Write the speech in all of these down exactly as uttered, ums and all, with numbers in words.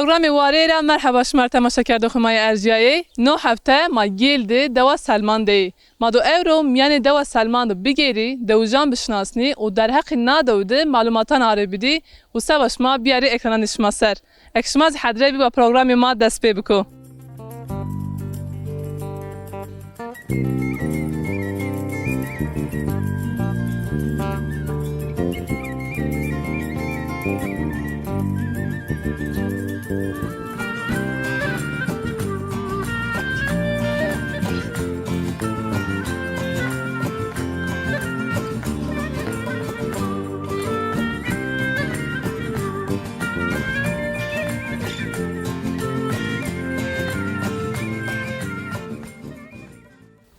Programê Warê ra merheba şima rê temaşekerdoxê ma yê erjîyayê. No hefte ma Gêl de dewa Selman de yê. Ma do ewro mîyanê dewa Selman de bigêrî, dewijan bişinasnî û derheqê na dew de malumatan arê bidî û seba şima biyarî ekrananê şima ser. Eke şima zî hedre bî wa programê ma dest pê biko.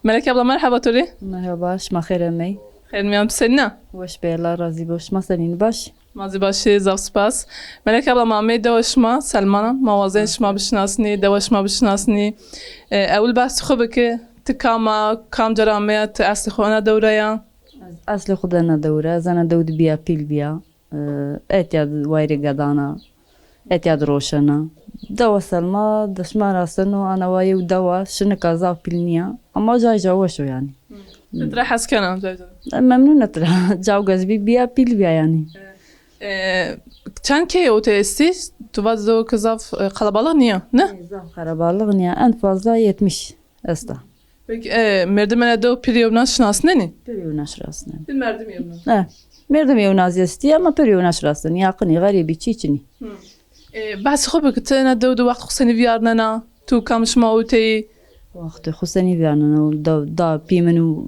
Melek abla, merheba to rê. Merheba, şima xêr emey. Xêr mîyan, tu senîn a? Weş bê, Allah razî bo. Şima senîn, baş? Ma zî baş ê, zaf spas. Melek abla, ma amey dewa şima Selman a. Ma wazenê şima bişinasnî, dewa şima bişinasnî. E, ewil behsê xo bike, ti kam a, kam ca ra ameya, ti eslê xo ena dew ra ya? Ez eslê xo de ena dew ra, ez ena dew de bîya, pîl bîya. E, etya de wayirê gedan a, etya de roşena. Dewa Selma de şima ra seno, ana wa yew dewa, şinika zaf pîl nîya. Ama cay ca weş o yanî. Ti tira hes kena, cay ca? E, memnun a tira. Cawgez bî, bîya, pîl bîya yanî. E, çend key o te estî? Tu vat dew ke zaf, e, qelebalix nîya, ne? E, zaf qelebalix nîya. En fazla yetmiş esta. Peki, e, merdimê ena dew pir yewna şinasnenî? Pir yewna şinasnenî. Pir merdim yewna. E, merdim yewna zî estî ama pir yewna şinasnenî. Yaqinî, xerîbî, çî çinî. Hı. E, behsê xo bike, ti ena dew de wext xo senî vîyarnena? Tu kam şima o teyî? Wextê xo senî vîyarnena? Da, da pî min û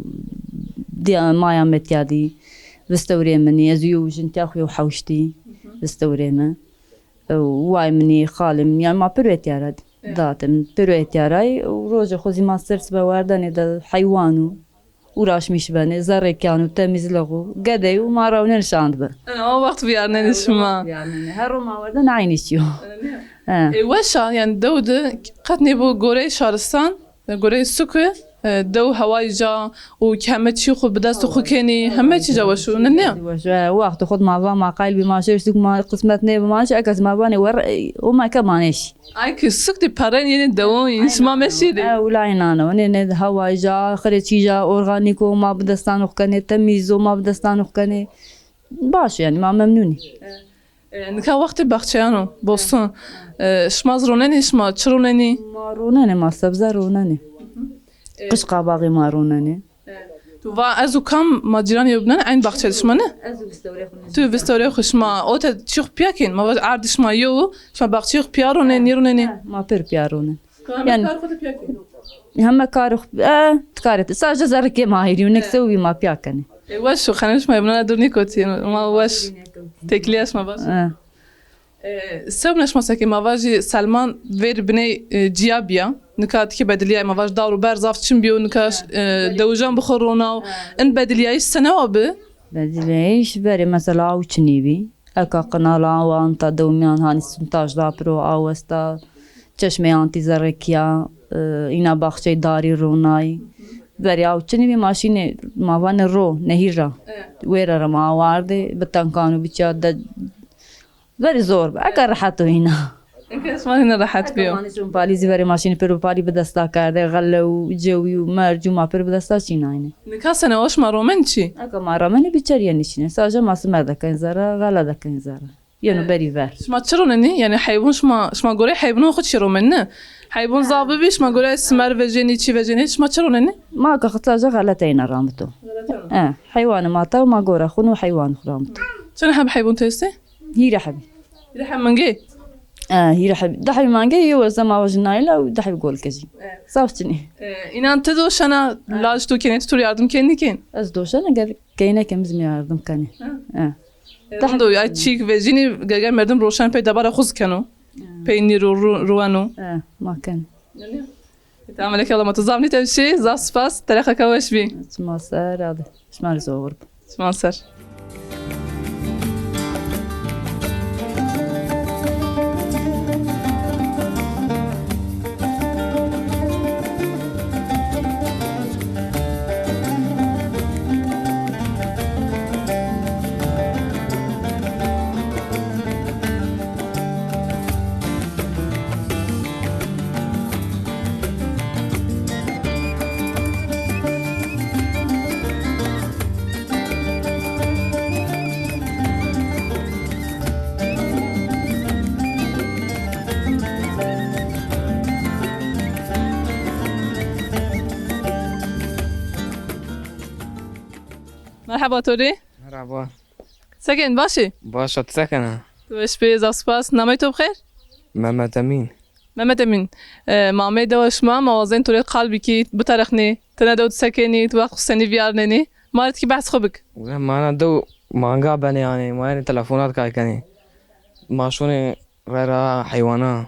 dîya maya mi tîya dî. Vistewrê min, ez û yew jin tîya xo yew hewştî. Vistewrê mi. Û way min ê, xalê min, yanî ma pir etya ra dî. Evet. Datê min pir etya ra yî û rojê xo zî ma ser sibe werdenê de heywan û uğraşmış benê, zerrê kîyan û temîzlix û gedey û ma rewnenê şand bi. E, o wext vîyarnenê şima. Her ro ma werdenê eynî çî yo. He. E, weş a, yanî dew de qet nêbo goreyê şaristan, goreyê suke, e, dew hewayê ca û heme çî xo bi destê xo kenî, heme çî ca weş o, ne, ne? Weş o, e, wextê xo de ma va ma qayîl bî, ma şêr suk, ma qismet nêbi, ma şêr, eke zî ma vanê wer, e, o ma ke ma nêşî. Ay ki suk de perren yenê dewon, şima meşîrê. E, wila înan o, nê, nê, hewayê ca, xirê çî ca, organîk o, ma bi destan xo kenê, temîz o, ma bi destan xo kenê. Baş o yanî, ma memnun î. E, nika wextê baxçeyan o, bostan. E, şima zî ronenî, şima çi ronenî? Ma ronenê, ma sebze ronenê. E, qij qabaxî ma ronenê. E, tu va ez û kam ma cîranî yo bînan, eyn baxçe de şima ne? Ez û vistewrê xo. Tu vistewrê xo, şima o te çî xo pîya kên? Ma va erdî şima yo, şima baxçeyê xo pîya ronenî, nêronenî? He, ma pir pîya ronenê. Yanî, heme kar xo, e, ti karê ti. Sadece zerrê kêm ayîrî yo, nêk sewbî ma pîya kenê. E, weş o, xenem şima yê binana dûr nêkotî. Ma weş. Têkilîya şima baş. E. E, sewbîna şima seke, ma vajî Selman verî biney, e, cîya bîya. Nika tikê bedilîyayî, ma vaj dawr û ber zaf çin bîyo, nika, e, dewijan bi xo ronaw. In bedilîyayîş senewa bi? Bedilîyayîş verê mesela aw çinî bî. Eka qinala awa anta dew mîyan hanî suntaj da piro, aw esta, çeşmeyê antî zerrê kîya, e, îna baxçeyê darî ronay. Verê aw çinî bî, ma şînê, ma vanê ro, nehîr ra. Wêre ra ma aw ardê, bi tenkan û bi çîya de verê zor bi. Eka rehet o îna. Eke şima hîna rehet bîyo. Eke ma nêşon palî zî verê ma şînê pêro palî bi desta kerdê, xele û cewî û merc û ma pêro bi desta çînaynê. Nika senewa şima romenî çî? Eke ma romenî biçer yenî çînê. Sadece ma simer de kenê zere, xele de kenê zere. Yeno berî ver. Şima çi ronenî? Yanî heywon şima, şima goreyê heywonan xo çî romenî, ne? Heywon zaf bibî, şima goreyê simer vejenî, çî vejenî, şima çi ronenî? Ma ke xitlaja xeleteyna ramito. Xeleteyna. E, heywanê ma taw, ma gore xo no heywan xo ramito. Çend heb heywon tu estê? Hîrê hebî. Hîrê heb mangê? E, hîrê hebî. Di hebî mangê, yew ez ma wajî nayla û di hebî golke jî. E. Zaf çinî. E, înan ti doşena, laj to kenê, ti to yardim kenî kên? Ez doşena, ger keyneke mi zî mi yardim kenê. Ha. E. E, rind o, ay çîk vejînî, ger, ger merdim roşen pey debara xo zî keno. Peynîr û ru-, ruweno. E, ma ken. Yanî, tamam, melek abla, ma to zaf nîtewşî, zaf spas, tereqeka weş bî. Şima ser, hadi. Şima rê zor bi. Şima ser. Merheba to rê. Merhaba. Sekin, baş î? Baş a, ti sekena? Tu weş bî, zaf spas. Namey to bi xêr? Mehmet Emîn. Mehmet Emîn. E, ma amey dewa şima, ma wazên to rê qal bikî, bitarixnî, ti na dew de sekenî, ti wext xwu senî vîyarnenî. Ma rê tikî behs xwu bik. Wele ma na dew manga benê yanî, ma yanî telefonat kay kenê. Ma şonê rera heywana.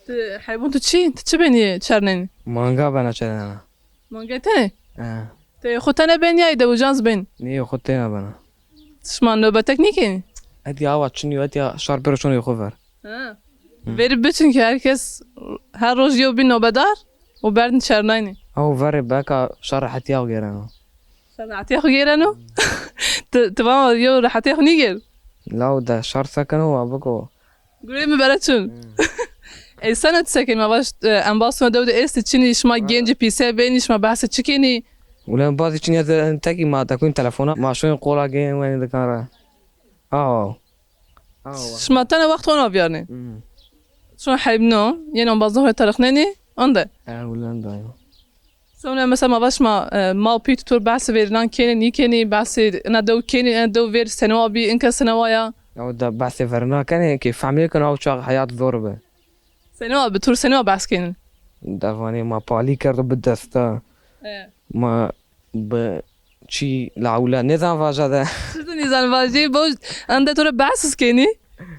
Ti heywan tu çi? Ti çi benî çernenî? Manga bena çernena. Mangê tenê? He. Ti xwu tene benî ya ê dewijan zî bên? Nê, xwu tena bena. Şima nobetek nîkenî? Etya awa çinî yo, etya şar pêro şonê xwu ver. Ha. Verî bi, çunkî her kes her roj yew bî nobedar û berdin çernaynî. Ew verê beka şar rehetîya xwu gêreno. Şar rehetîya xwu gêreno? Ti, ti vana yew rehetîya xwu nîgêr? Law de şar sekeno wa biko. Gureyê mi bere çin. Ey sena ti sekenî, ma vaj, e, embaz şima dew de estî çinî, şima gencî pîse benî, şima behsê çi kenî? Wele embazî çinî, ez tekî ma tekûn telefona, ma şoyên qola geyên wenê dikan ra. Aw. Aw. Şima tena wext ona vîyarnê. Hmm. Şima heybno, yenê embazon xo tarixnenî, ande. E, wele ende yo. Sonra mesela ma va şima, e, ma û pî tu to rê behsê verînan kenî, nîkenî, behsê ina dew kenî, ina dew verî senewa bî, inke senewa ya? Ya da behsê verîna kenê ki fehm nêkeno, ew çax heyat zor bi. Senewa bi, tu rê senewa behs kenî? Da vanê ma palî kerdo bi desta. E. Ma bi çî lawla nêzan vaja de. Çi tu nîzan vajî? Bo ende to rê behs kenî?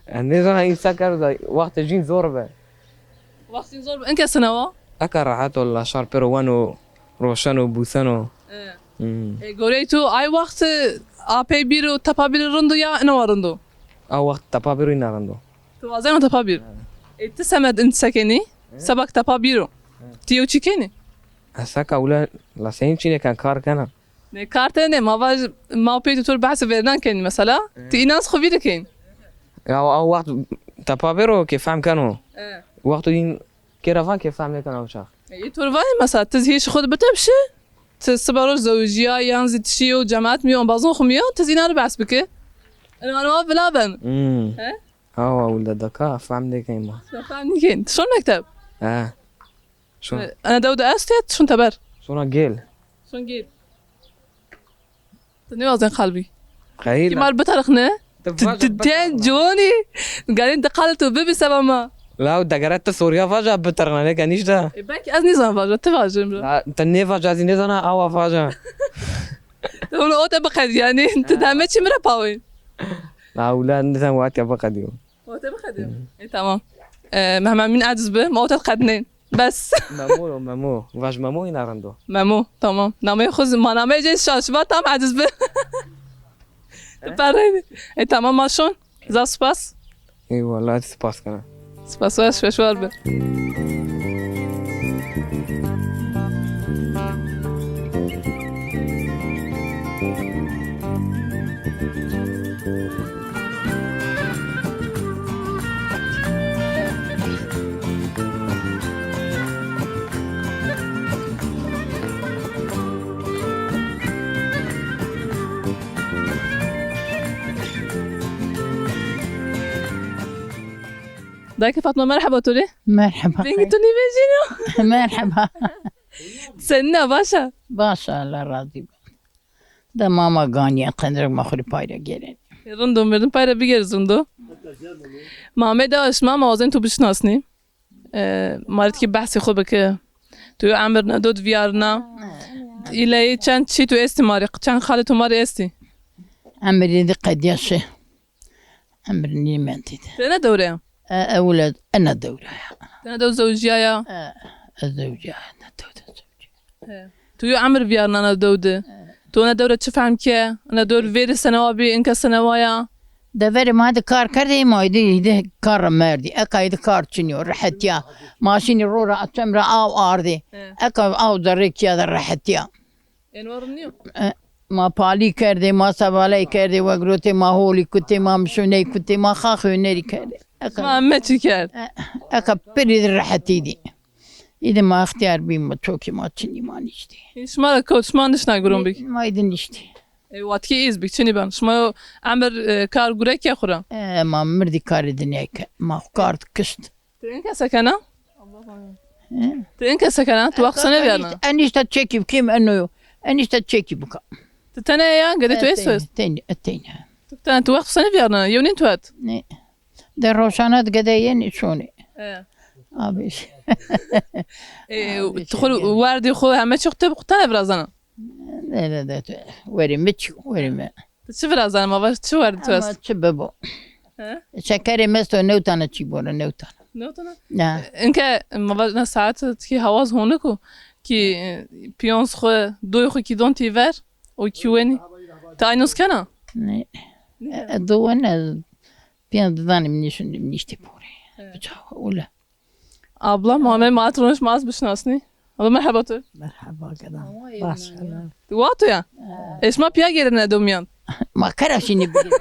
E, nêzan însa kerdo, wextê jîn zor bi. Wextîn zor bi. Inke sinawa? Eka rehet o, la şar pêro weno, roşeno, bûseno. E. Hmm. E, gorey tu ay wext apey bîro, tepa bîro rind o ya inawa rind o? A wext tepa bîro îna rind o. Tu wazena tepa bîr. E, ti semed in sekenî? Seba ke tepa bîro. Ti yew çi kenî? Ez seka wile la seyîn çînê ken, kar kena. Nê, kar tenê, ma vaj, ma pê tu to rê behsê verînan kenî mesela. Ti înan zî xo vîr kenî. Ya, a wext tepa bêro ke fehm keno. E. Wexto în kêra van ke fehm nêkeno ew çax. E, ê to rê vanê mesela, ti zî hêşî xo de bitepşi, ti siba roj zewicîya yan zî ti şî yew cemaat mi yo, embazon xo mi yo, ti zî înan rê behs bike. Ino, ino vila ben. Hmm. He? Awa, wile deka fehm nêkenî ma. Fehm nêkenî. Ti şon mekteb? He. Şon. E, ena dew de est ya, şon teber? Şona gêl. Şon gêl. Ti nêwazên qal bî. Xeyr. Ti ma rê bitarixne. Ti, ti, ti ciwanî. Ganî di qal tu bibî seba ma. Law degere ti sorîya vaja bitarixne, nêke nîşta. E, belkî ez nîzan vaja, ti vaje mi ra. La, ti nêvaja, ez zî nêzana, awa vaja. Ti hûn o te biqedî yanî. Ti deme çi mi ra pawên. La, wila nîzan, wa te biqedîyo. Wa te biqedîyo. E, tamam. E, Mehmet Emîn aciz bi, ma o te qednên. Bes. Memo yo, Memo. Vaj Memo, îna rind o. Memo, tamam. Nameyê xo zî, ma nameyê cê şaş va, tam aciz bi. Ti perreynî. E, tamam, ma şon. Zaf spas. Eyvallah, spas kena. Spas, weş, weş war bi. Dayke Fatma, merheba to rê. Merheba. Vengê to nêvejîno. Merheba. Senîn a, baş a? Baş a, Allah razî bo. De ma ma ganî ya, qendirek ma xwu rê pay ra gêrenî. Rind o, merdim pay ra bigêrî, rind o. Ma amey dewa şima, ma wazên tu bişinasnî. E, ma rê tikî behsê xwu bike. Tu yo emir na do di vîyarna. Îleyî çend çî tu estî ma rê, çend xalê tu ma rê estî? Emirî di qedîya şi. Emir nîmendî de. Ti ena dewre ya? E, ewle ena dewre ya. Ti ena dew zewjîyaya? E, ez zewjîyaya, ena dew de zewjîyaya. He. Tu yo emir vîyarna ena dew de. He. Tu ena dewre çi fehm ke? Ena dewr verî senewa bî, inke senewa ya? Deverê ma de kar kerdê, ma îdî, îdî kar ra merdî. Eka îdî kar çinî yo, rehetîya. Ma şinî ro ra, çem ra aw ardê. He. Eka aw zerrê kîya de rehetîya. Ên wa rind nîyo? E, ma palî kerdê, ma sebaley kerdê, wegrotê, ma holî kutê, ma mişoney kutê, ma xax hunerî kerdê. Eka, ma heme çî kerd. E, eka pirî di rehetî dî. Îdî ma extîyar bî, ma çokî ma çinî ma niştî. Hîn şima ra kewt, şima nişna guron bik? Ma îdî niştî. E, watkî îz bik, çinî ben. Şima yo emir, e, kar gure ke xwu ra? E, ma mirdî karê dinyayê ke. Ma xwu kar di kişt. Ti inke sekena? He? Ti inke sekena? Tu wext sene vîyarna? Enîşta çekî bikîm, eno yo. Enîşta çekî bika. Ti tene ya, gedê tu esto est? Tene, tene. Tu tene, tu wext senî vîyarnena? Yewnîn tu het? Ne. De roşana de gedê yenî şonî. E. Abi. E, abi tu xo werdî xo heme çi xo tene virazena? Ne, ne, ne, tu, werî mi çi, werî mi. Ti çi virazena, ma vaj çi werdî tu est? Ama çi bibo. He? Şekerê mi esto, newtana çî bora, newtana. Newtana? Ne. Inke ma vaj na saet tikî hawaz honik o ki, e, piyonz xo, doy xo ki don tî ver, o ki wenî. Ti aynos kena? Ne. E, do wene, piyonz didanim nişin, niştî bore. He. Bica, öyle. Abla, ma me ma tronîş ma ez bişinasnî. Abla, merheba tu. Merheba, gedam. Baş, helal. Tu wa tu ya? E, şima piya gêrine do miyan. Ma kera şînî bigîr.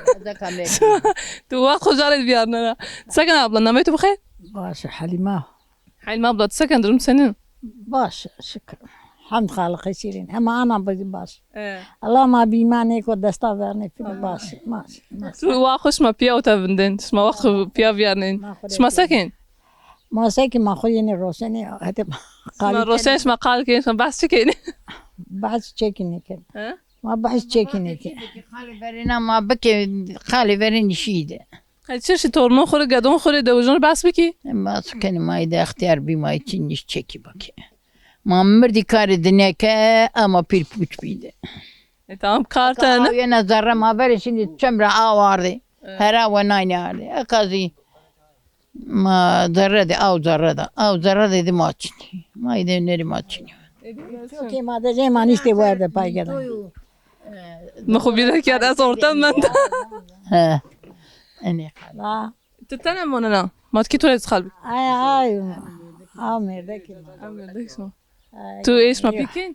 Tu wa xo carê vîyarnena. Seken abla, namê tu bixê? Baş, Helîma. Helîma abla, tu seken, durum senin? Baş, şikir. Hemd Xaliqê şîrîn. Hema ana bigî baş. E. Allah ma bîma nêko desta vernê pîl baş. Baş, baş. Tu wa xo şima piya ota vindên. Şima wa xo piya vîyarnên. Şima seken? Ma sekî ma xo yenê roşenê, hetê ma qalî. Şima roşen, şima qal kenê, şima behs çi kenê? Behs çekî nêkenê. He? Ma behs çekî nêkenê. Qalê verêna ma bike, qalê verên şî de. Qey çi şî tornon xo rê, gedon xo rê, dewijon rê behs bikî? Ma su kenê, ma de extîyar bî, ma çi nîş çekî bikî. Ma mirdî karê dinê ke, ama pîr pûç bî de. E, tamam, kar tene. Aw yena zerre ma verê şînî çem ra aw ardê. Evet. Hera wenaynî ardê. Eka zî ma zerre de, aw zerre de. Aw zerre de, de ma çinî. Ma îde nerî ma çinî. Çokê ma de jê ma nîştê werde pay gedan. Mi xo bîre kerd, ez ortem mend. He. Enê qal. La. Ti tene monena? Ma tikî to rê xal bik. Ay, ay. A mêrdekî ma. A mêrdekî şima. Ay, tu ê şima pî kên?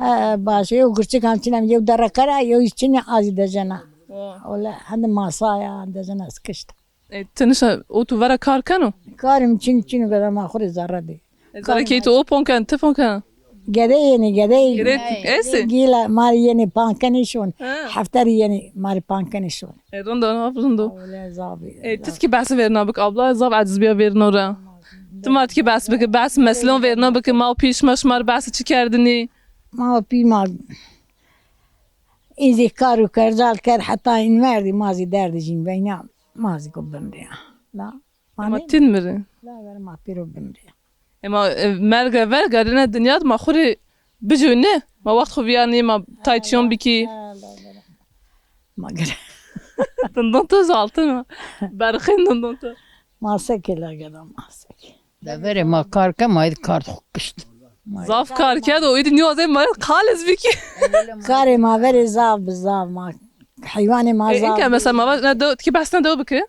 E, baş, yew gurçik am çinem, yew derre kera, yew çinî azî dejena. Wa. Ola, hende masaya, dejena skişt. E, ti nişa, o tu vera kar keno? Karê mi çin, çin o, geda ma xo rê zerre dê. E, zerre key tu o pon ken, ti pon ken? Gede yenê, gede yenê. Gede tu, esi? Gîla ma rê yenê pan kenê şon. Ha. Hefte rê yenê ma rê pan kenê şon. E, rind o, rind o. Öyle zabi. E, ti tikî behsê verêna bik abla, zaf eciz bîya verêno ra. Ti ma tikî behs bike, behs meslon verêno bike, ma û pî şima, şima rê behsê çi kerdinî? Ma û pî ma în zî kar û kercal kerd, heta în merdî, ma zî derdê jîn veyna, ma zî go bimrîya. La. Ema tîn mirin. La ver ma pêro bimrî. Ema, e, merge ver, gerine dinya de ma xwu rê bicûnî. Ma wext xwu vîyarnî, ma tay çîyon bikî. Ma gere. Dindon to zaltin o. Berxîn dindon to. Ma sekê la geda ma sekê. Deverê ma kar ke, ma êdî kar xwu kişt. Zaf kar kerd o, êdî nîwazê ma qaliz bikî. Karê ma verê zaf bi zaf ma. Heywanê ma zaf. E, înke mesela ma vaj, ne dew, tikî behs ne dew bikî.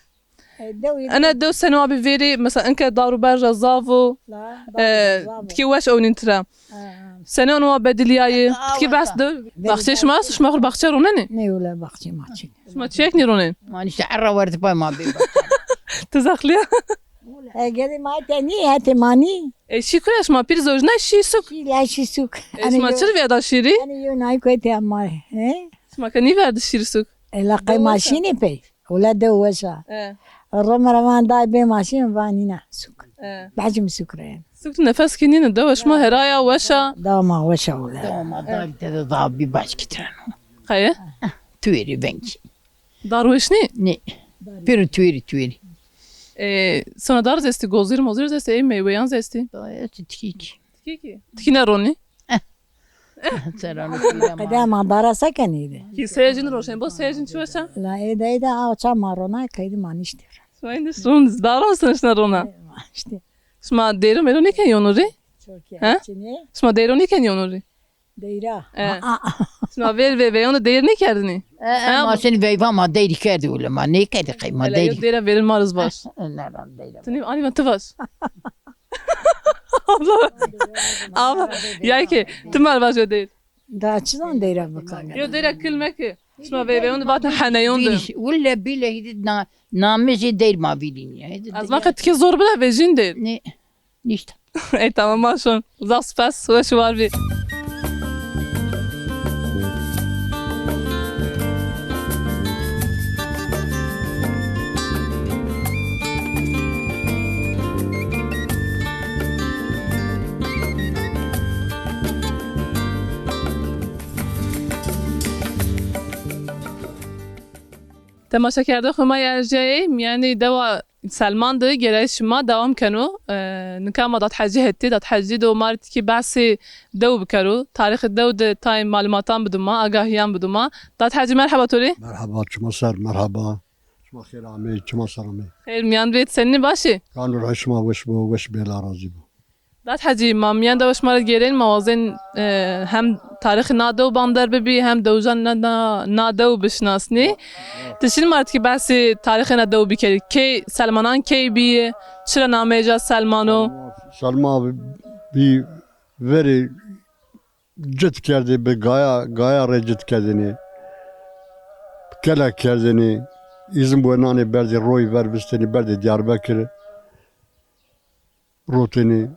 E, dew êdî. Ene dew seno abi verî, mesela, inke dar û berja zaf o. La, e, dar zaf o. Tikî weş ewnîn tira. Ha, ha. Seno no bedilîyayî. Tikî behs dew. Baxçe şima est, şima xwu baxçe ronenî? Ne wele baxçe ma çin. Şima çiyek nîronên? Ma nîşte erra werde pay ma bê baxçe. Ti zexlîya? E, gedê ma te nî, hetê ma nî. E, şî kuya şima pîr zewjnay şî suk? Şî la şî suk. E, şima çir vêda şîrî? Ene yo nay kuya te ma, he? Şima ke nîverdi şîr suk? E, la qey ma şînê pey. Wela dew weş a. E. Rome ra van day bê ma şîn, van nîna suk. E. Behcî mi suk ra yen. Suk nefes kî nîne, dewa şima heraya weş a. Dewa ma weş a wela. Dewa ma darî tede da bî başkî tren o. Qeye? Tuêrî vengî. Dar weş nî? Nê. Pêro tuêrî, tuêrî. E, sona dar zî estî, gozîr mozîr zî estî, ey meyweyan zî estî. Estî tikî kî. Tikî kî? Tikî ne ronî? Serano. Qedê ma dara se kenî de? Kî seyecin roşen, bo seyecin çi weş a? La êde êde aw ça ma rona, keydî ma nîştî. Şima êndî şun, dara se nişna rona? Ma nîştî. Şima dêro mêro nêken yonurî? He? Şima dêro nêken yonurî? Deyra. E. Şima vêr vê veyon de deyr nêkerdinî? E, e, ma şinî veyva ma deyrî kerdî wele ma nêkerdî qey ma deyrî. Yo deyra vêrin ma riz baş. E, ne ran deyra. Tinî anî ma ti vaş. Abla. Abla. Ya ki ti mar vaş yo deyr. Da çi zan deyra bika. Yo deyra kilme ki. Şima veyveyon de vatin heneyon de. Wele bile hîdî na, namê jê deyr ma vîlînî. Ez ma qe tikê zor bide vejîn deyr. Ne. Nîşta. Ey tamam, ma şon. Zaf spas, weş û war bî. Temaşekerdoxê ma yê erjîyayê, mîyanê dewa Selman de gerayîşê ma dewam keno. E, nika ma Dad Hecî hetê. Dad Hecî do ma rê tikî behsê dew bikero. Tarîxê dew de tayê malumatan bido ma, agahîyan bido ma. Dad Hecî, merheba to rê. Merheba, çima ser, merheba. Çima xêr amê, çima ser amê. Xêr mîyan bê, senî, baş ê? Kan ruhê şima weş bo, weş bê, Allah razî bo. Dad Hecî, ma mîyan dewa şima ra gêrên, ma wazên, e, hem tarîxê na dew bander bibî, hem dewijan na, na, na dew bişinasnî. Ti şinî ma rê tikî behsê tarîxê na dew bikerî. Key, Selmanan key bîyî, çira nameyê ca Selman o? Selma bî verê cit kerdê, bi gaya, gaya rê cit kerdêne. Kelek kerdêne. Îzin wenanê berdê, royî ver vistêne, berdê Diyarbekir. Rotêne.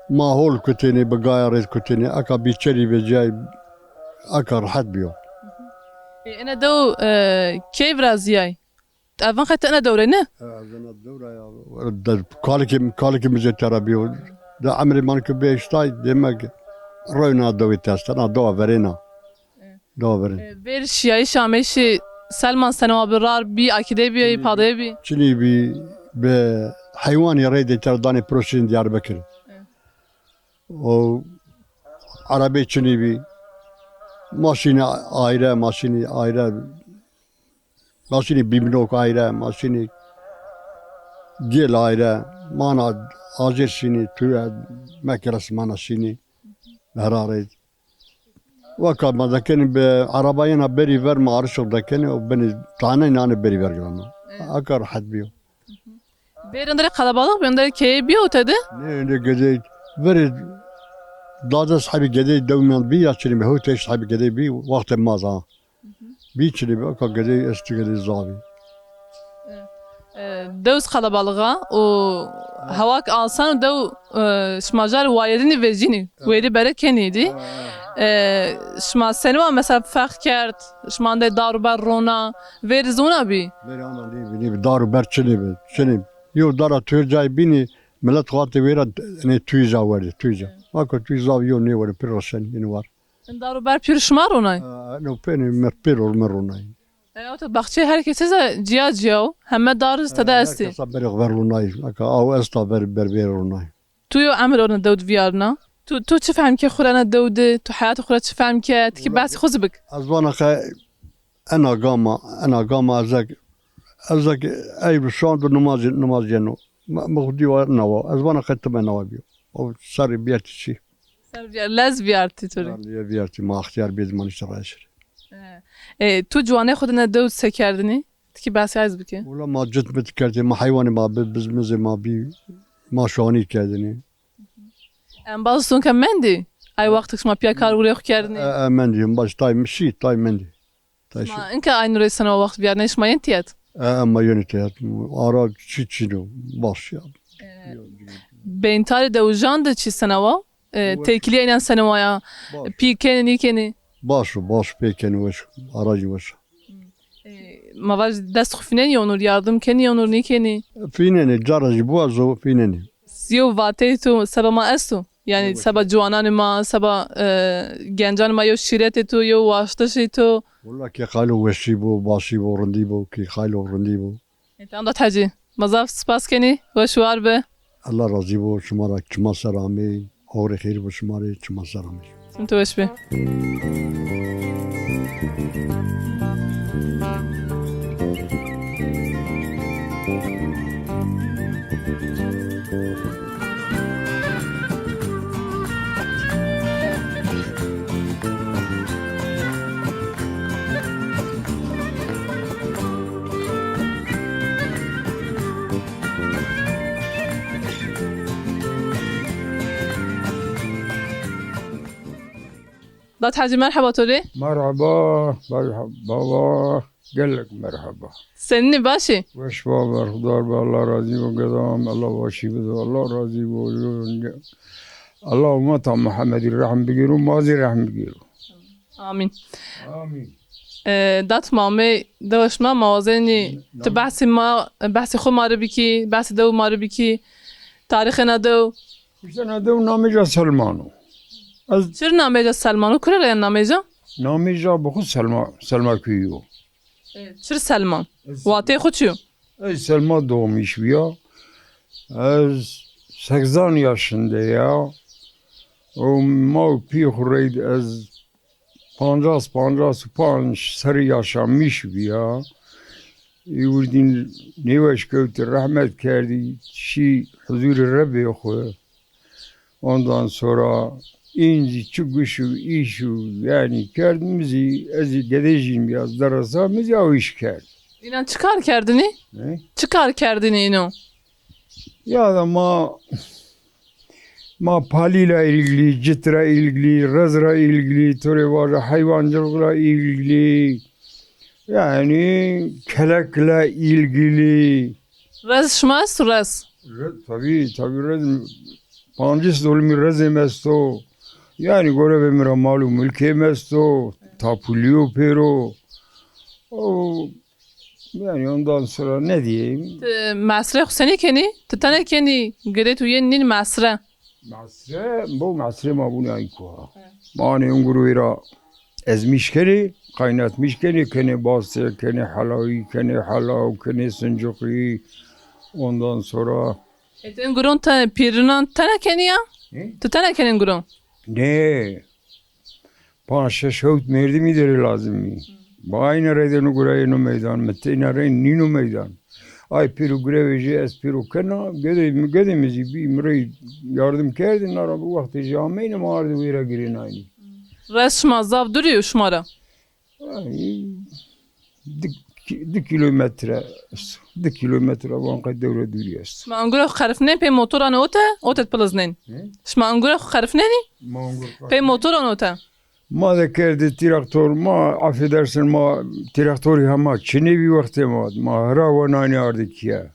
Ma hol kutêne, bi gaya rê kutêne. Eka bîçerî vecîyay, eka rehet bîyo. E, ena dew, e, key virazîyay? Evan qet ena dewre ne? E, ez ena dewre ya. De, kalikê, kalikê mi zê tera bîyo. De emrê man ke bê iştay, demek rewna dewê testa, na dewa verêna. Dewa verên. E, vêr şiyayîş ameyşî Selman senewa bi, rar bî, akîdey bî, padey bî? Çinî bî, bi heywanî reyde ter danê prosîn Diyarbekir. O erebey çinî bî. Maşînî ayre, maşînî ayre. Maşînî bîmnok ayre, maşînî gêl ayre. Mana acêr şînî, tuye, mekeres mana şînî. Herarê. Weka ma dekenî bi arabayena berî ver, ma arişo dekenî û binî taney nane berî ver girana. Evet. Aka rehet bîyo. Bêr ênderê qelebalix bî, ênderê keyê bîyo tede? Nê, nê gedey. Verê dade sahibî gedey dewmîyan bî ya çinî bî, hewtê sahibî gedey bî, wextê ma za. Bî çinî bî, aka gedey estî, gedey zaf bî. E, dew zî qelebalix a û hewak asan û dew, e, şima ca rê wayirînî vejînî, wêrî bere kenî dî. E, şima senî wa mesela ferq kerd, şima endê dar û ber rona, vêrî zî wina bî? Verê ana nêbî, nêbî, dar û ber çinî bî, çinî. Yew dara tu cayê bînî, milet xo vatê wêra, enê tuyî ca werdî, tuyî ca. Aka tuyî zaf yew nêwerdî, pir roşenî, yînî war. Dar û ber pîr şima ronay? E, no pênê mi pêro mi ronay. E, o to baxçeyê her kesî zî cîya cîya o. Heme dar zî tede estî. Her kesa berê xo ver ronay. Aka aw esta ver, ber bêr ronay. Tu yo emir ona dew de vîyarna. Tu, tu çi fehm ke xwu ra ena dew de, tu heyatê xwu ra çi fehm ke, ti kî behsê xwu zî bik. Ez vana ke ena gama, ena gama ez ek, ez ek ey bi şand û nimazî, nimaz yeno. Mi, mi xwu dî wa newa. Ez vana qe time newa bîyo. O serrî bîyertî çî. Ser vîyar, lez vîyartî to rê. Lez vîyartî, ma extîyar bêdî, ma nişte rayşir. E, e, tu ciwanê xwu de ne dew se kerdinî? Ti kî behsê ay zî bike. Wela ma cit mit kerdê, ma heywanê ma bi, bizmizê ma bî, ma şanî kerdinî. Embaz sonke mendî? Ay wextik şima pîya kar gurê xwu kerdinî? E, e, mendî, embaz tay mi şî, tay mendî. Şima inke aynû rê sena wext vîyarnay, şima yên tîyet? E, ema yenî tîyet. Ara çi çin o, baş ya. E, beyntarê dewijan de çi sena wa? E, têkilîya înan sena wa ya? Pî kenî, nîkenî? Baş o, baş, pê kenî, weş o. Ara jî weş o. E, ma vaj dest xwu fînenî onur, yardim kenî onur, nîkenî? Fînenî, cara jî biwazo fînenî. Yew vateyê to seba ma esto? Yanî seba ciwananê ma, seba, e, gencanê ma yew şîretê to, yew waştişê to? Wela kê qaylo weşî bo, başî bo, rindî bo, kê qaylo rindî bo. Ê, tamam Dad Hecî. Ma zaf spas kenî, weş û war be. Allah razî bo, şima ra çima ser amey, oxirê xêrî bo şima rê, çima ser amey. Tim tu weş bê. Dad Hecî, merheba to rê. Merheba, merheba, baba. Gelek merheba. Senînî, baş î? Weş, baba, berxudar be, Allah razî bo, gedam, Allah başî bido, Allah razî bo. Allah ummeta Muhammedî rehm bigêro, ma zî rehm bigêro. Amîn. Amîn. E, dat ma amey dewa şima, ma wazenî ti behsê ma, behsê xwu ma rê bikî, behsê dew ma rê bikî, tarîxê na dew. Îşte na dew namê ca Selman o. Ez... Çir namê ca Selman o? Kure ra yen namê ca? Namê ca bi xwu Selma, Selma köyü o. E, çir Selman? Ez Watê xo çi yo? Ez Selma doğmuş ya. Ez seksen yaşında ya. O ma û pî xo reyde ez pancas, pancas û panc serrî yaşamış bîya. Ê wirdîn nêweş kewtî, rehmet kerdî, şî huzurî Rebbê xwu. Ondan sonra în zî çi guş û îş û, yanî, kerd, mi zî, ez zî gedê jîn bîya, deresa mi zî aw îş kerd. Înan çi kar kerdinî? Ne? Çi kar kerdinî îno? Ya da ma, ma palî ra ilgili, cit ra ilgili, rez ra ilgili, to rê vaja heywancılık ra ilgili, yanî kelek ra ilgili. Rez şima esto, rez? Re-, tabî, tabî rez. Pancîs dolimî rezê mi esto. Yanî gorevê mi ra mal û milkê mi esto. Tapulî yo pêro. O, yanî ondan sonra ne diyeyim? Ti mesrê xo senî kenî? Ti tene kenî, gedê tu yên nîn mesre? Mesre, bo mesrê ma bûne ay kuwa. He. Ma anê ungurû ra ezmiş kenê, kaynatmış kenê, kenê bastê, kenê helawî, kenê helaw, kenê sincixî. Ondan sonra. E, ti in guron te, pîrinan tene kenî ya? Hı? Ti tene kenî in guron? Nê. Panc, şeş, hewt merdimî derê lazim bî. Ba aynî reyde no gurayê no meydan, mi teyna rey nîno meydan. Ay pêro gurevê jê ez pêro kena, gedê mi, gedê mi zî bî mi rey yardim kerdî, na ra bi wextê jê ameyne ma ardî wêra girênaynî. Rez şima zaf dûrî yo şima ra? Ay, di, di kîlometre est. Di kîlometre van qey dewre dûrî est. Şima ungure xo qerifinên pey motoran ote, ote piliznên? Hı? Şima ungure xo qerifinenî? Ma ungur pey motoran ote? Ma de kerdî traktor, ma, affedersin, ma traktorî hema çinê bî wextê ma. Ma hira wenanî ardî kîye.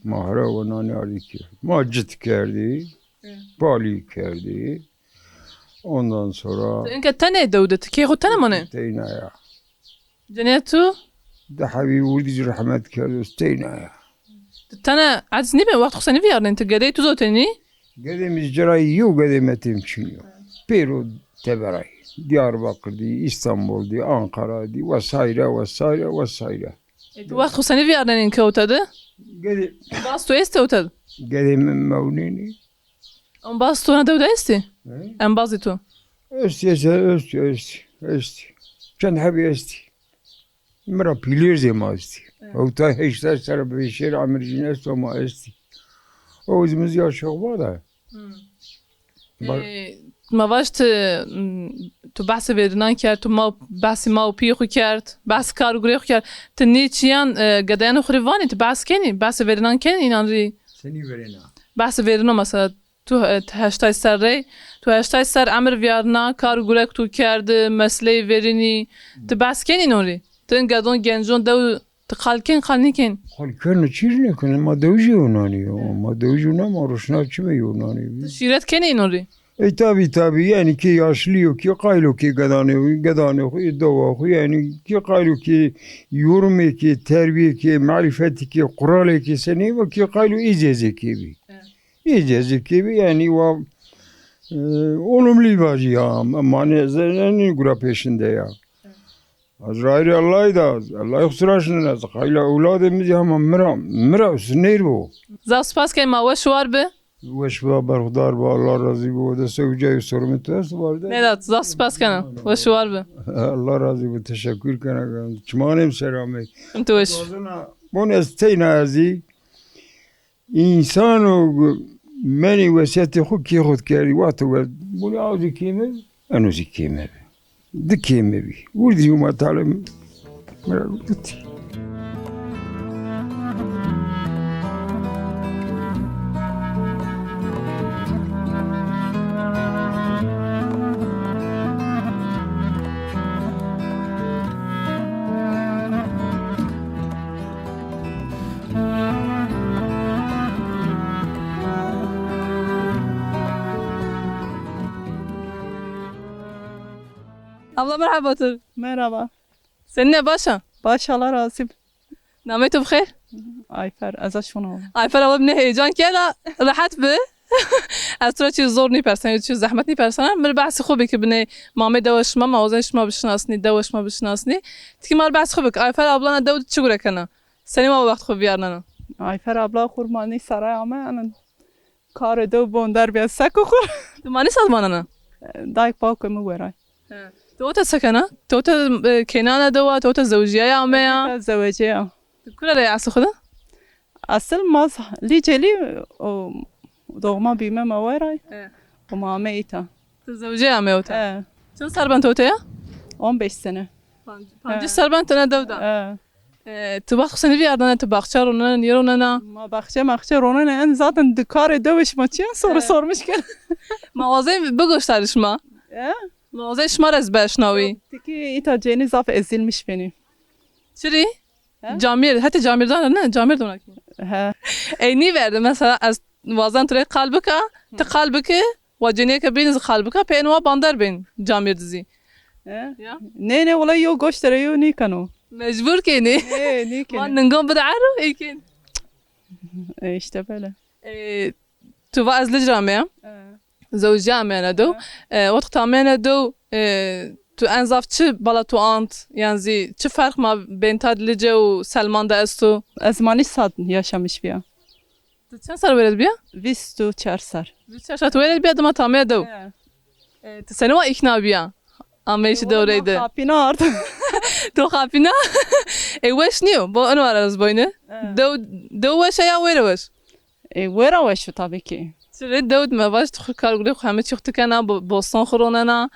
Ma hira wenanî ardî kîye. Ma cit kerdî, evet, palî kerdî. Ondan sonra. Ti inke tene dew de, ti kê xo tene manê? Teyna ya. Cenîya tu? Di hebî wirdî zî rehmet kerdo, teyna ya. Ti tene eciz nîbê, wext xo senî vîyarnên, ti gedeyê tu zotenî? Gedê mi zî cerayî yew gedê metêm çin yo. Pêro teberay. Diyarbakir dî, Îstanbul dî, Ankara dî, vesaire, vesaire, vesaire. E, tu wext xo senî vîyarnenî ke ote de? Gedê. Embaz tu estî ote de? Gedê mi mewnênî. Embaz tu na dew de estî? He? Embazê tu? Estî, estî, estî, estî, estî. Çend hebî estî. Mi ra pîlêrzê ma estî. Evet. Hewtay heştay serre bi şêr emir jîn esto ma estî. O zî mi zî ya şoxba de. Hmm. Bar- E, ma vaj ti, m, tu behsê verînan kerd, tu ma, behsê ma û pîyê xo kerd, behsê kar û gurê xo kerd. Ti nê çîyan, e, gedeyanê xo rê vanî, ti behs kenî, behsê verînan kenî înan rê? Senî verêna? Behsê verîno mesela, tu, e, ti heştay serre, tu heştay serr emir vîyarna, kar û gurek tu kerd, mesleyê verînî, ti behs kenî înon rê? Ti in gedon, gencon, dew, ti qal kên, qal nêkên? Qal keno, çî rê nêkeno, ma dewicê winanî yo, ma dewicê winanî, ma roşna çimê winanî. Ti şîret kenî înon rê? Ey tabî, tabî, yanî kê yaşlî yo, kê qayl o, kê gedanê, gedanê xo, ê dewa xo, yanî kê qayl o, kê yorumêkê, terbîyêkê, marîfetêkê, quralêkê senî va, kê qayl o, îz ezê kê bî. Evet. Îz ezê kê bî, yanî wa, e, olumlî vajî ya, ma nê, ez nî gura peşinde ya. Evet. Ez rayîrê Ellay de, Ellay xo sira şinena, ez qayla ewladê mi zî hema mi ra, mi ra usnêr bo. Zaf spas key ma, weş û war bi. Weş bi, berxudar bi, Allah razî bi. O de sewcayê sorumê tu esto barde. Nêdat, zaf spas kena. Weş û war bi. Allah razî bi, teşekkür kena. Çimanê mi ser amey. Tu weş. Bon ez teyna ezî. Însan o menî wesîyetê xo kê xo kerdî, wexto we bonî aw zî kê mi bi, eno zî kê mi bi. Di kê mi bî. Wirdî Huma Teala mi ra gotî. Abla, merhaba tur. Merhaba. Senîn a, baş a? Baş, Allah razî bi. Namey to bi xêr? Ayfer, ez a şona. Ayfer abla ne heyecan kena, rehet bi. Ez tu ra çi zor nîpersena, çi zehmet nîpersena. Mi rê behsê xo bikî binê mamê dewa şima, ma wazen şima bişinasnî, dewa şima bişinasnî. Tikî ma rê behsê xo bikî. Ayfer ablana dew çi gure kena? Senî ma wext xo vîyarnena? Ayfer abla xur manî saray ame, ene karê dew bonder bîya seko xur. Tu manî sat manena? Dayk bawkê mi weray. He. Tu ote se kena? Tu ote, e, kênana dewa, tu ote zewjîyaya ameya? Zewjîya. Tu kura rê eslê xo de? Esil ma z-, Licêlî, o doğma büyüme ma weray. He. O ma ame îta. Tu zewjîyaya ame ote? He. Çend ser ben tu ote ya? On beş sene. Panc-, pancî ser ben tene dew da. He. E, tu wext xo senî vîyardene, tu baxçe ronena, nîronena? Ma baxçe maxçe ronena, en zaten di karê dewe şima çi yen soru sormuş kena. Ma wazey bigoştarî şima. E? Ma wazey şima rê ez beşnawî. Tikî îta cênî zaf ezilmiş benî. Çirî? He? Camêrd, hetê camêrdan ne? Camêrd ona kî. He. Ey nîverde, mesela ez wazen tu rê qal bika, ti qal bike, wa cênîyeke bîn zî qal bika, pê ên wa bander bên camêrd zî. He? Ya. Nê, nê, wela yo goşte ra yo nîkeno. Mecbur kenî. Nê, nîkenî. Ma ningan bide ero, ey kên. E, işte böyle. E, tu va ez Lic ra ameyam. E. Zewjîya ameyena dew. E, wext ameyena dew, e, tu en zaf çi bala tu ant? Yan zî çi ferq ma bênta Lice û Selman de esto? Ez manî sad yaşamış bîya. Tu çend ser wêrê de bîya? Vîst û çar ser. Vîst û çar ser tu wêrê de bîya, dima tamê dew. He. E, tu senî wa îkna bîya ameyişî dewrey de? Xapîna ard. Tu xapîna? E, weş nîyo. Bo eno ara ez boyne. He. Dew, dew weş e ya wêre weş? E, wêra weş o tabii ki. Çirê dew de me vaj tu xu kar gurê xu heme çî xu tu kena, bo-, bostan xu ronena,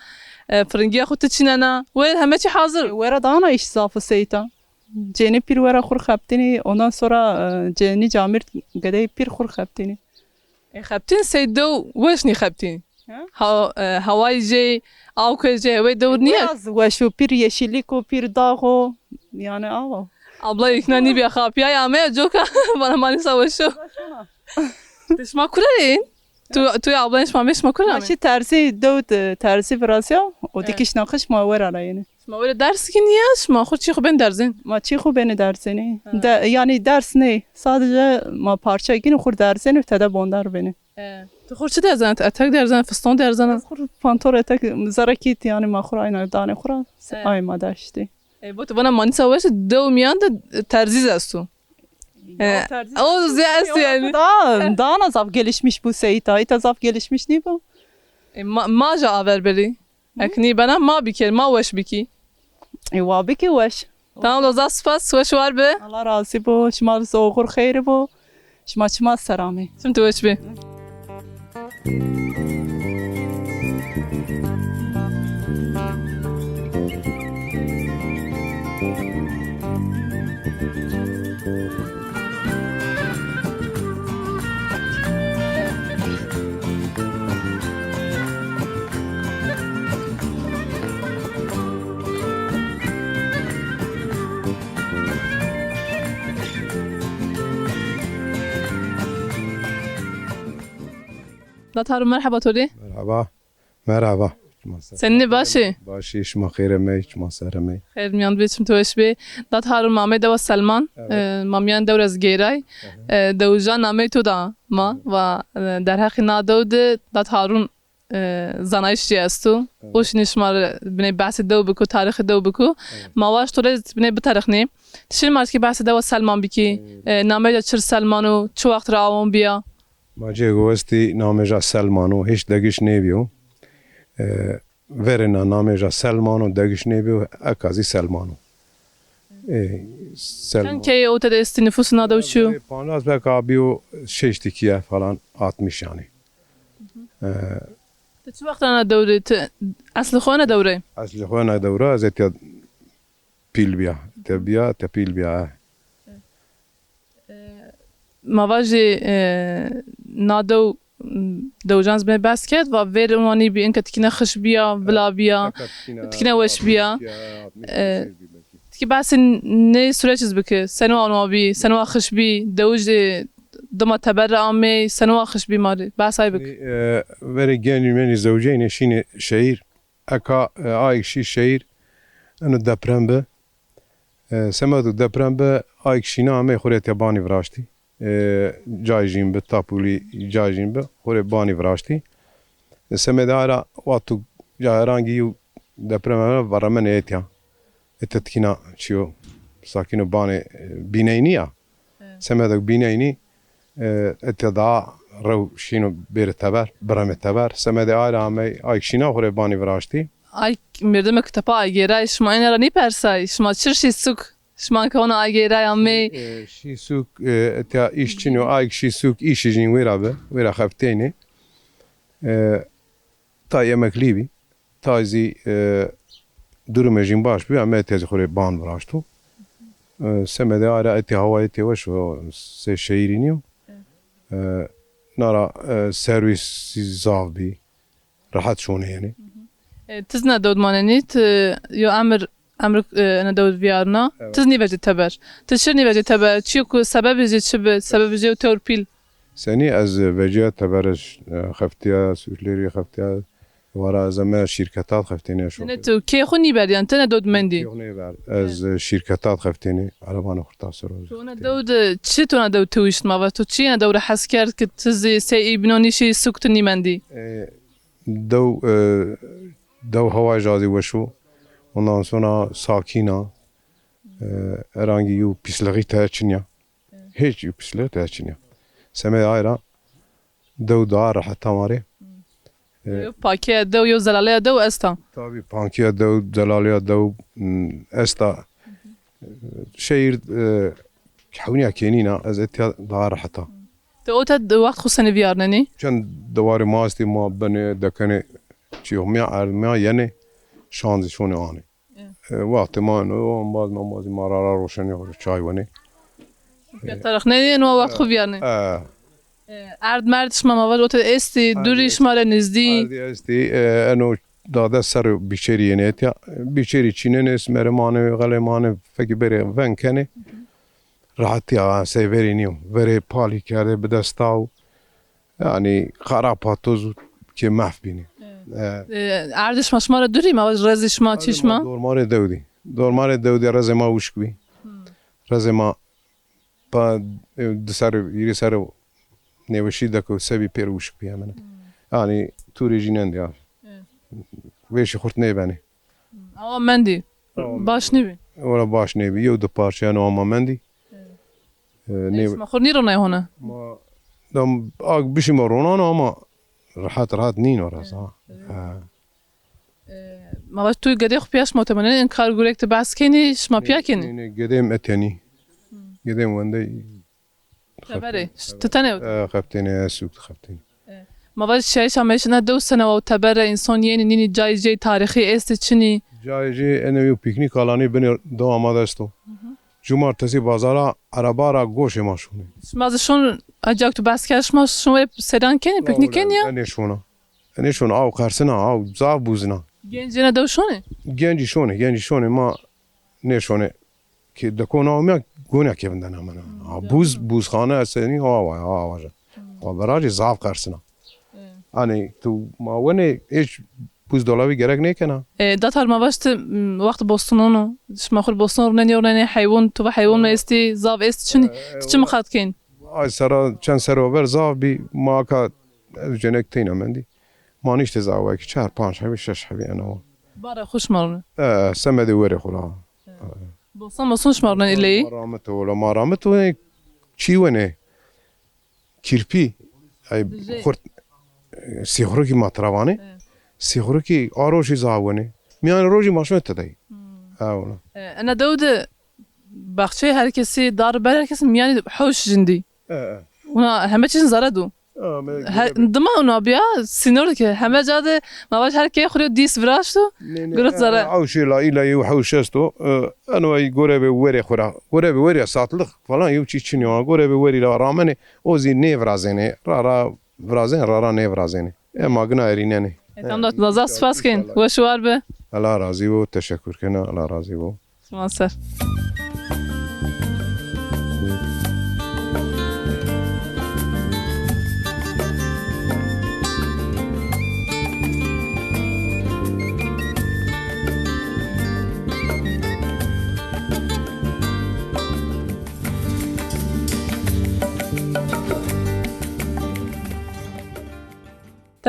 e, firingîya xu tu çînena. Wêre heme çî hazir. E, wêra dana îş zaf o seyta. Cênî pîr wera xur xebtînî, ondan sonra, e, cênî camîrd gedey pîr xur xebtînî. E, xebtîn sey dew weş nî xebtîn. Ha? Ha, e, hawayî jê, awke jê, hewey dew nîye. Biraz weş o, pîr yeşillik o, pîr dağ o. Yani awa. Abla îkna nîbîya, xapîyay ameya coka, bana manîsa weş o. Ti şima kure rê yin? Tu, tu ya ablayên şima amê, şima kure amê? Ma şî terzî, dew de terzî virazya, o dikiş nakiş ma wera ra yenî. Şima were ders gînî ya, şima xur çî xu bên derzên? Ma çî xu bênî derzênî. Ha. De, yanî ders ney, sadece ma parça gînî xur derzênî, tede bondar bênî. E, tu xur çi derzena? Etek derzena, fiston derzena? Xur pantor etek, zerre kî, yanî ma xur ayna danê xur a, ay ma deştî. E, bo tu vana manîsa weş, dew mîyan de terzî zî esto. E, o zî esto yanî. Da, dana zaf gelişmiş bu seyta. Îta zaf gelişmiş nîbu. E, ma, ma ja aver berî. Ek nîbena ma bikir, ma weş bikî. E, wa bikî weş. Tamam, zaf spas, weş war bi. Allah razî bo. Şima zî oxir xeyr bo. Şima çima ser amê. Çim tu weş bî. Dat Harun, merheba to rê. Merheba. Merheba. Senî, baş ê? Baş ê, şima xêr amey, şima ser amey. Xêr mîyan bê, çim tu weş bê. Dat Harun, ma amey dewa Selman. Evet. E, ma mîyan dew ra ez geyray. Hı hı. E, dewijan namey to da ma. Evet. Va, e, derheqê na dew de Dat Harun, e, zanayîş jî esto. Evet. O şinî şima rê binê behsê dew biko, tarîxê dew biko. Evet. Ma waşt to rê binê bitarixnê. Şinî ma rê kî behsê dewa Selman bikî. Evet. E, namey de çir Selman o, çi wext ra awon bîya? Ma cê gowestî namê ja Selman o, hîç degiş nêbîyo. E, verêna namê ja Selman o, degiş nêbîyo, eka zî Selman o. E, Selman. Çend keyê ote de estî, nifûsê na dew çi yo? Pancas, belka bîyo şeştî keye falan, altmış yanî. E, ti çi wext ra na dew de, ti eslê xo ena dew rê? Eslê xo ena dew ra, ez etiya pîl bîya. Te bîya, te pîl bîya, he. E, ma vajî, e, na dew, m, dewijan zî binê behs kerd, va vêr ûna nîbî, inke tikîne xiş bîya, vila bîya, tikîne weş bîya. E, tikî behsê nê sureç iz bike, seno ûna bî, seno xiş bî, dewij dima teber ra amey, seno xiş bî ma rê. Behsay bik. E, verê genî menî zewceyne şîne şehîr. Eka, e, ayk şî şehîr, eno deprem bi. E, semedo deprem bi, ayk şîna amey xo rê etiya banî viraştî. e, cayê jîn bi, tapulî cayê jîn bi, xo rê banî viraştî. E, semedê ay ra wexto ca herangî yew deprem veramen etya. Ete tikîna çiyo, sakîno banê, e, bîneynî ya. Evet. Semedek bîneynî, e, ete daha rew şîno bêrê teber, biremê teber. Semedê ay ra amey, ayk şîna xo rê banî viraştî. Ay, merdimek tepa Aygêray, şima êne ra nîpersay, şima çirşî suk, şima ke ona Aygêray amey. E, şî suk, e, ete îş çin o, ayk şî suk, îşê jîn wêra bi, wêra xeftênê. E, tay emeklî bî. Tay zî, e, durumê jîn baş bî, ame etê zî xo rê ban viraşto. E, semedê ay ra etê hawayê etê weş o, sey şehîrî nîyo. E, nara, e, serwîs zî zaf bî. Rehet şonê yenê. E, ti zî na dewd manenî, ti yo emir, emir, e, ena dewd vîyarna. Evet. Ti zî nîvecî teber. Ti çi nîvecî teber? Çi ku sebebî zî çi bi? Sebebî zî yew tewr pîl. Senî ez vecîya teber, e, xeftîya, sûclerî xeftîya, wara ez eme şîrketat xeftêne şo. Yanî tu kê xo nîberd, yanî ti na dewd mendî? Kê xo nêberd. Ez, e, şîrketat xeftêne, erebanê xurta ser o. Tu na dewd, çi tu na dewd tewişt ma va? Tu çi na dewd hes kerd ki ti zî sey î bîno nîşî suk tu nîmendî? E, dew, e, dew hawayê ja zî weş o. Ondan sonra sakîn a. E, herangî yew pîslixî tede çin ya. Hiç yew pîslixî tede çin ya. Semedê ay ra dew daha rehet a ma rê. E, yew pakîya dew, yew zelaleya dew esta. Tabî pakîya dew, zelaleya dew, m, esta. Şehîr, e, hewnîya kênîna, ez etya daha rehet a. Ti ote wext xo senî vîyarnenî? Çend dewarê ma estê, ma benê, dekenê, çîyo mîya erd mîya yenê, şan zî şonê anê. E, wextê ma eno, embaz membazî ma ra ra roşenê xo rê çay wenê. Pîya tarix nêdî, eno wext xo vîyarnê. E. E, erd merd şima ma vaj ote estî, durî şima rê nizdî? Erdî estî, e, eno dade ser bîçerî yenê etya. Bîçerî çînenê, simerê manê, xelê manê, fekî berê veng kenê. Rehetîya sey verî nîyo. Verê palî kerdê bi destaw. Yanî xerab a, toz ke mehf bînî. Evet. E. E, erdê şima, şima ra durî ma vaj, rezê şima, çî şima? Dormarê dewdî. Dormarê dewdî rezê ma wişk bî. Hmm. Rezê ma pa, e, di serre, hîrê serre nêweşî de ke sebî pêr wişk bî hemen. Hmm. Yanî tûrê jî nendî ya. Evet. Vêşî xurt nêbenê. Hmm. Awa mendî. Awa mendî. Baş nêbî. Wela baş nêbî. Yew di parçe yeno ama mendî. Evet. E, nê... Şima xo nîronay hona? Ma, dam, ak bişîma ronano ama rehet rehet nîno ra zaf. Evet. Ha. E, ma vaj tu gedê xo pîya şima ote manenî, in kar gurek ti behs kenî, şima pîya kenî? Nê, nê, gedêm etenî. Hmm. Gedêm wendey. Teberê, ti tenê ote? E, xeftêne, e, sûk xeftêne. E, ma vaj şiyayîş ameyîş ena dew sene wa teber ra însan yenî nînî, cayê jê tarîxî estî çinî? Cayê jê ene yew pîknîk alanî binê dewa ma de esto. Hı hı. Cumartesî bazara ereba ra goşê ma şonê. Şima zî şon, ancak tu behs kerd, şima şon wê seyran kenî, pîknîk kenî ya? Enê şona. Enê şona, aw qersina, aw zaf buzna. Gencî ena dew şonê? Gencî şonê, gencî şonê, ma nêşonê. Ki dekon aw mîya, gonîya kevin de namena. Hmm, ha, buz, buzxane esenî awa, awa ja. Hmm. Awa berajî zaf qersina. Evet. Hanî tu ma wenê hiç buzdolabî gerek nêkena. E, datar ma vaj ti, m, wext bostonon o. Şima xo rê boston ronenî, ronenî heywon, tu va heywon mi estî, zaf est çinî. E, ti çi miqat kên? Ay serra, çend serra ver zaf bî, ma ka ez cenek teyna mendî. Ma niştê zaf wekî çar, panc hebî, şeş hebî ena wa. Bara xo şima ronê? E, semedê werê xo ra. E. Boston, boston şima ronenî leyî? Ma ramito, wela ma ramito, e, çî wenê. Kirpî, ay, xurt, e, sîxurikî ma tira vanê. Evet. Sîxurikî a rojî zaf wenê. Mîyanê rojî ma şonê tedayî. Hmm. Ha, wela. E, ena dew de baxçeyê herkesî, dar ber herkesî, mîyanî hewş jindî. E, e. Ona heme çî zere do. Dima ona bîya sînor ke heme ca de ma vaj her key xo rê dîs viraşto, girot zere. Ew şey la îla yew hewş esto. E, eno ay gorebe werê xo ra. Gorebe werê satlık falan yew çî çin ya. Gorebe werî la ramenê, o zî nêvirazênê. Ra ra virazenê, ra ra nêvirazenê. Ema gina erînenê. E, tamam, da zaf spas kên. Weş û war be. Allah razî bo, teşekkür kena, Allah razî bo. Şima ser.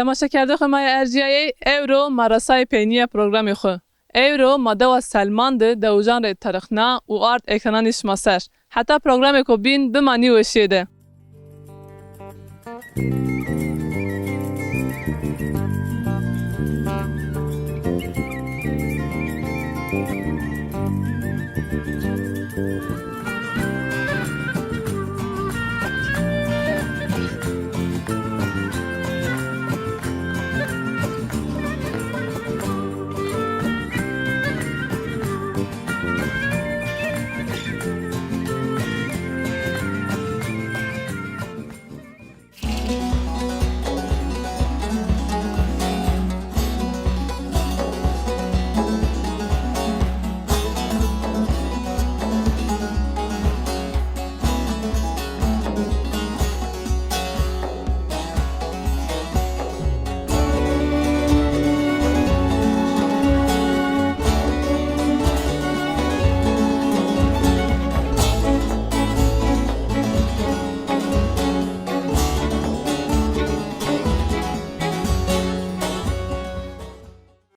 Temaşekerdoxê ma yê ercîyayey, ewro ma resayê peynîya programê xwu. Ewro ma dewa Selman de dewijan rê terixna û ard ekrananê şima ser. Heta programêko bîn bimanî weşîye de.